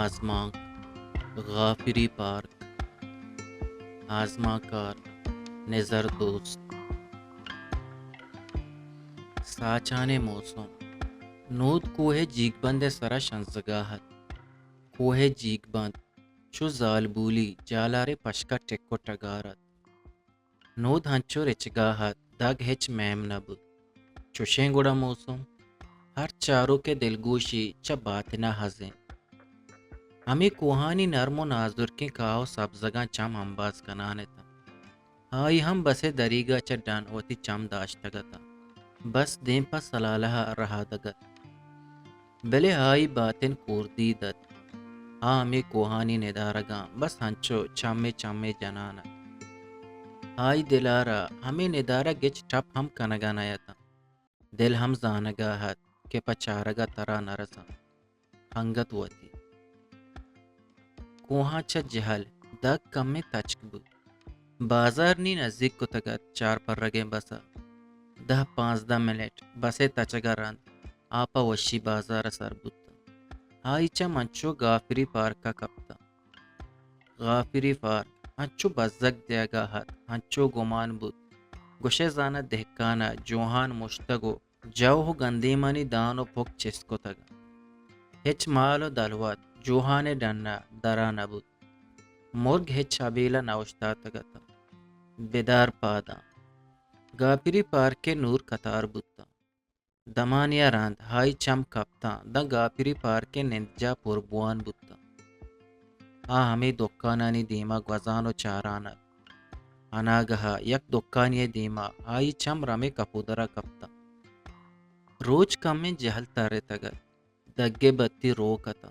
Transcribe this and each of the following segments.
آزمانک، غافری پارک، آزمانکار نظر دوست۔ ساچان ءِ موسم۔ نود کوہ ءِ جیگبند ءِ سرا شنزگا ات۔ کوہ ءِ جیگبند چو زالبولی جالارے پشکا ٹک ءُ ٹگار ات۔ نود ہنچو رچگا ات، دگ ہچ میم نہ بوت۔ چوشیں گڑا موسم؟ ہر چاروک ءِ دلگوشی چہ باتن ءَ ہزینت۔ ہمے کوہانی نرم ءُ نازرکیں کاہ ءُ سبزگاں چم امباز کنان اتنت۔ آئی ہم بس ءِ دریگ ءَ چہ ڈن وتی چم داشتگ اتاں۔ بس دیم پہ سلالہ ءَ رہادگ ات۔ بلے آئی باتن کوردید ات۔ آ ہمے کوہانی ندارگاں بس ہنچو چمے چمے جنان ات۔ آئی دل ءَ را ہمے ندارگ ہچ ٹپ ہم کنگ ءَ نہ اتاں۔ دل ہم زانگ ءَ ات کہ پہ چارگ ءَ ترا نہ رساں، انگت وتی۔ کوہاں چہ جہل دگ کمے تچک بوت۔ بازار نی نزیک کتگ ات۔ چار پرگیں بس ءَ دہ پانزدہ منٹ بس ءِ تچگ ءَ رند آ پہ وشی بازار ءَ سر بوت۔ آئی چم انچو گافری پارک ءَ کپت۔ گافری پارک انچو بزگ دیگ ءَ ات، انچو گمان بوت گوشئے زاناں دہکان ءَ جوہان مشتگ ءُ جوہ ءُ گندیمانی دان ءُ پک چست کتگ۔ ہچ مال ءُ دلوت جوہان ءِ ڈن ءَ درا نہ بوت۔ مرگ ہچ ابیل ءَ نہ اوشتاتگ اتاں۔ بدار پاداں۔ گاپری پارک ءِ نور کتار بوتاں۔ دمانے ءَ رند آئی چم کپتاں داں گاپری پارک ءِ نندجاہ پربوان بوتاں۔ آ ہمے دکانانی دیم ءَ گوزان ءُ چاران ات۔ اناگہ ءَ یک دکانے ءِ دیم ءَ آئی چم رمے کپودر ءَ کپتاں۔ روچ کمیں جہل ترتگ ات۔ دگ ءِ بتی روک اتاں۔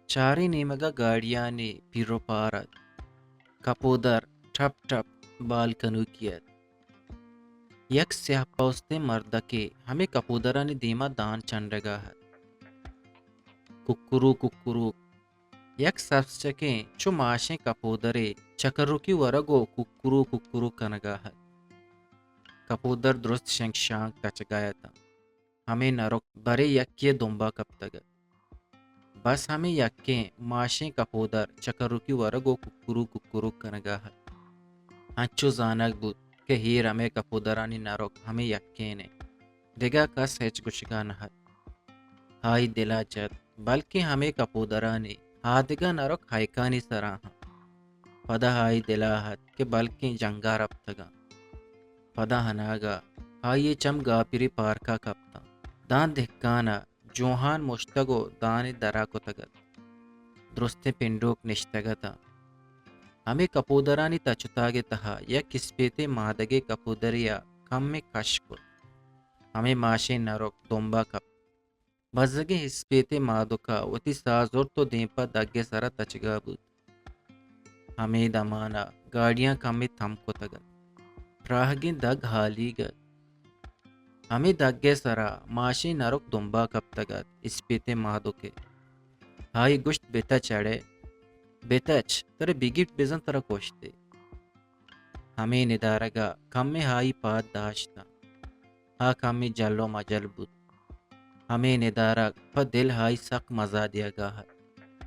چاریں نیمگ ءَ گاڑیانی پیر ءُ پار ات۔ کپودر ٹپ ٹپ بال کنوکی ات۔ یک سیاہ پوستیں مردکے ہمے کپودرانی دیم ءَ دان چنڈگ ءَ ات۔ ککرو ککرو۔ یک سبزچکیں چو ماشیں کپودرے چکرکی ورگ ءُ ککرو ککرو کنگ ءَ ات۔ کپودر درست شنگ شانگ تچگ ءَ اتاں۔ ہمے نرک برے یکے ءِ دمب ءَ کپتگ ات۔ بس ہمے یکیں ماشیں کپودر چکرکی ورگ ءُ ککرو ککرو کنگ ءَ ات۔ انچو زانگ بوت کہ اے رمے کپودرانی نرک ہمے یکین انت۔ دگہ کس ہچ گوشگ ءَ نہ ات۔ آئی دل ءَ جت، بلکیں ہمے کپودرانی آدگہ نرک ہیکانی سرا انت۔ پدا آئی دل ءَ ات کہ بلکیں جنگ ءَ رپتگ انت۔ پدا اناگہ آئی ءِ چم گاپری پارک ءَ کپتاں۔ داں دہکان ءَ جوہان مشتگ ءُ دان ءِ در ءَ کتگ ات۔ درستیں پنڈوک نشتگ اتاں۔ ہمے کپودرانی تچ ءُ تاگ ءِ تہا یک اسپیتیں مادگے کپودرے ءَ کمے کش کت۔ ہمے ماشیں نرک دمب ءَ کپت۔ بزگیں اسپیتیں مادک ءَ وتی ساہ زرت ءُ دیم پہ دگ ءِ سرا تچگ ءَ بوت۔ ہمے دمان ءَ گاڑیاں کمے تم کتگ ات۔ پراہگیں دگ ہالیگ ات۔ ہمے دگ ءِ سرا ماشیں نرک دمب ءَ کپتگ ات، اسپیتیں مادکے۔ آئی گوشت، بتچ اڑے، بتچ، ترا بگیپت بزاں ترا کشت ئے۔ ہمے ندارگ ءَ کمے آئی پاد داشتاں۔ آ کمے جل ءُ مجل بوت۔ ہمے ندارگ پہ دل آئی سک مزا دیگ ءَ ات۔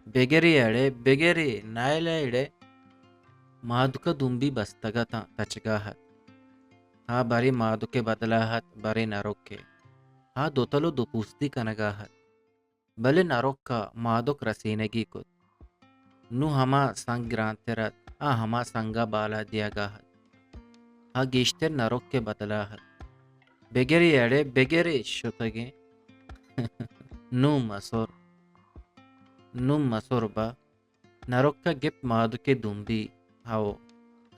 بگرے اڑے، بگرے، نائل اڑے۔ مادک ءَ دمبی بستگ اتاں، تچگ ءَ ات۔ آ برے مادک ءِ بدل ءَ ات، برے نرک ءِ۔ آ دوتل ءُ دوپوستی کنگ ءَ ات۔ بلے نرک ءَ مادک رسینگی کت۔ نوں ہما سنگ گرانتر ات، آ ہما سنگ ءَ بالا دیگ ءَ ات۔ آ گیشتر نرک ءِ بدل ءَ ات۔ بگرے اڑے، بگرے شتگیں۔ نوں مسر۔ نوں مسر با۔ نرک ءَ گپت مادک ءِ دمبی۔ ہئو،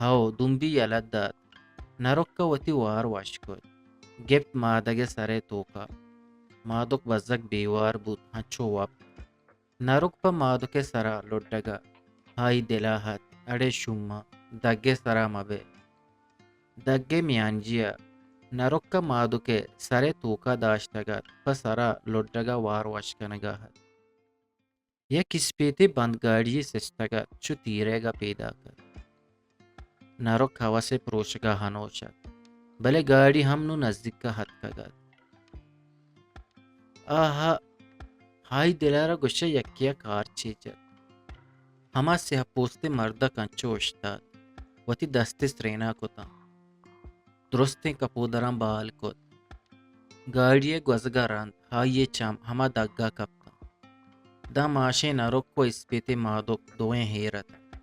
ہئو، دمبی یلہ دات۔ نرک ءَ وتی وار وش کت۔ گپت مادگ ءِ سر ءِ توک ءَ۔ مادک بزگ بے وار بوت، انچو وپت۔ نرک پہ مادک ءِ سرا لڈگ ءَ آئی دل ءَ ات، اڑے شوماں، دگ ءِ سرا مہ بئے۔ دگ ءِ میانجی ءَ نرک ءَ مادک ءِ سر ءِ توک ءَ داشتگ ات، پہ سرا لڈگ ءَ وار وش کنگ ءَ ات۔ یک اسپیتے بند گاڑی یے سستگ ات، چو تیرگ ءَ پیداک ات۔ نرک ہوس ءِ پروشگ ءَ ہنوش ات، بلے گاڑی ہم نوں نزیک ءَ اتکگ ات۔ آہا، آئی دل ءَ را گوشے یکے ءَ کارچے جت۔ ہما سیاہ پوستیں مردک انچو اوشتات، وتی دست ءَ سرینا کتاں۔ درستیں کپودراں بال کت۔ گاڑی ءِ گوزگ ءَ رند آئی ءِ چم ہما دگ ءَ کپتاں۔ داں ماشین ءَ رک ءُ اسپیت ءِ مادک دوئیں ایر اتنت۔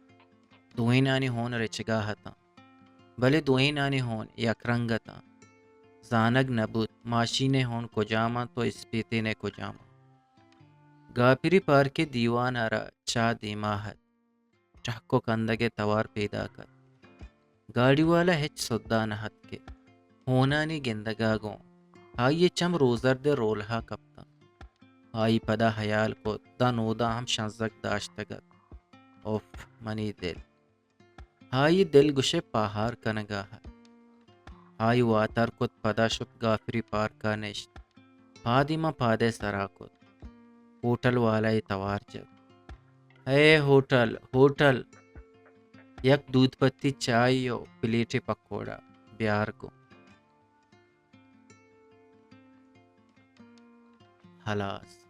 دوئینانی ہون رچگ ءَ اتاں، بلے دوئینانی ہون یک رنگ اتاں۔ زانگ نہ بوت ماشین ءِ ہون کجام انت ءُ اسپیتین ءِ کجام انت۔ گاپری پارک ءِ دیوان ءَ را چاہ دیما ات۔ ٹہک ءُ کندگ ءِ توار پیداک ات۔ گاڑی والا ہچ سدھا نہ ات کہ ہونانی گندگ ءَ گوں آئی ءِ چم روزرد ءِ رولہ ءَ کپتاں۔ آئی پدا ہیال کت، داں نوداں ہم شنزگ داشتگ ات۔ اف، منی دل! آئی ءِ دل گوشے پاہار کنگ ءَ ات۔ آئی واتر کت، پدا شت گاپری پارک ءَ نشت۔ پادی ماں پاد ءِ سرا کت۔ ہوٹل والا ءَ توار جت۔ اے ہوٹل، ہوٹل! یک دودپتی چاہے ءُ پلیٹے پکوڑا بیار گوں۔ ہلاس۔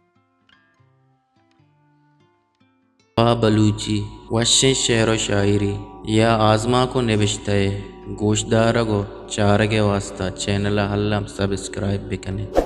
پہ بلوچی وشیں شعر ءُ شاعری یا آزمانک ءُ نبشتہ ءِ گوشدارگ ءُ چارگ ءِ واستہ چینل ءَ الم سبسکرائب بہ کن ات۔